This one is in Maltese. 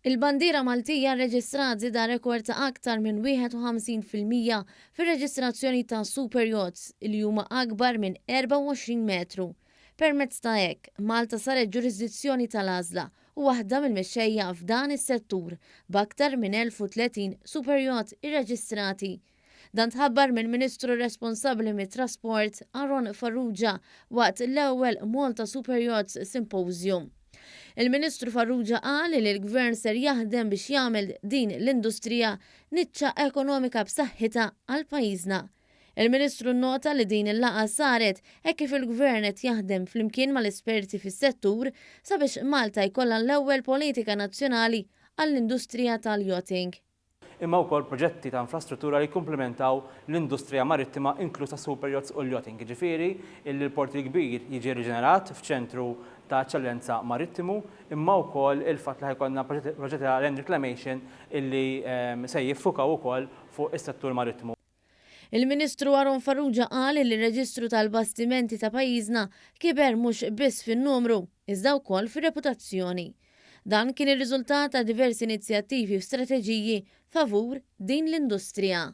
Il-bandiera Maltija rreġistrat żieda rekord ta' aktar minn 51% fir-reġistrazzjoni ta' super yachts li huma akbar minn 24 metru. Permezz ta' hekk, Malta saret ġurisdizzjoni tal-għażla u waħda mill-mexxejja f'dan is-settur b'aktar minn 1,030 super yacht irreġistrati. Dan tħabbar mill-Ministru responsabbli mit-Trasport Aaron Farrugia waqt l-ewwel Malta Super Yachts Symposium. Il-Ministru Farrugia qal li l-Gvern ser jaħdem biex jagħmel din l-industrija niċċa ekonomika b'saħħitha għal pajjiżna. Il-Ministru nnota li din il-laqgħa saret hekk kif il-Gvern qed jaħdem flimkien mal-esperti fis-settur sabiex Malta jkollha l-ewwel politika nazzjonali għall-industrija tal-yachting. Imma wkoll proġetti ta' infrastruttura li jikkumplimentaw l-industrija marittima inkluż tas-superyachts u l-yachting, jiġifieri illi l-Port il-Kbir jiġi riġenerat f'ċentru ta' eċċellenza marittimu, imma wkoll il-fatt li ħa jkollna proġetti ta' land reclamation illi se jiffukaw ukoll fuq is-settur marittimu. Il-Ministru Aaron Farrugia qal li r-reġistru tal-bastimenti ta' pajjiżna kiber mhux biss fin-numru, iżda wkoll fir-reputazzjoni. Dan kien ir-riżultat ta' diversi inizjattivi u strateġiji favur din l-industrija.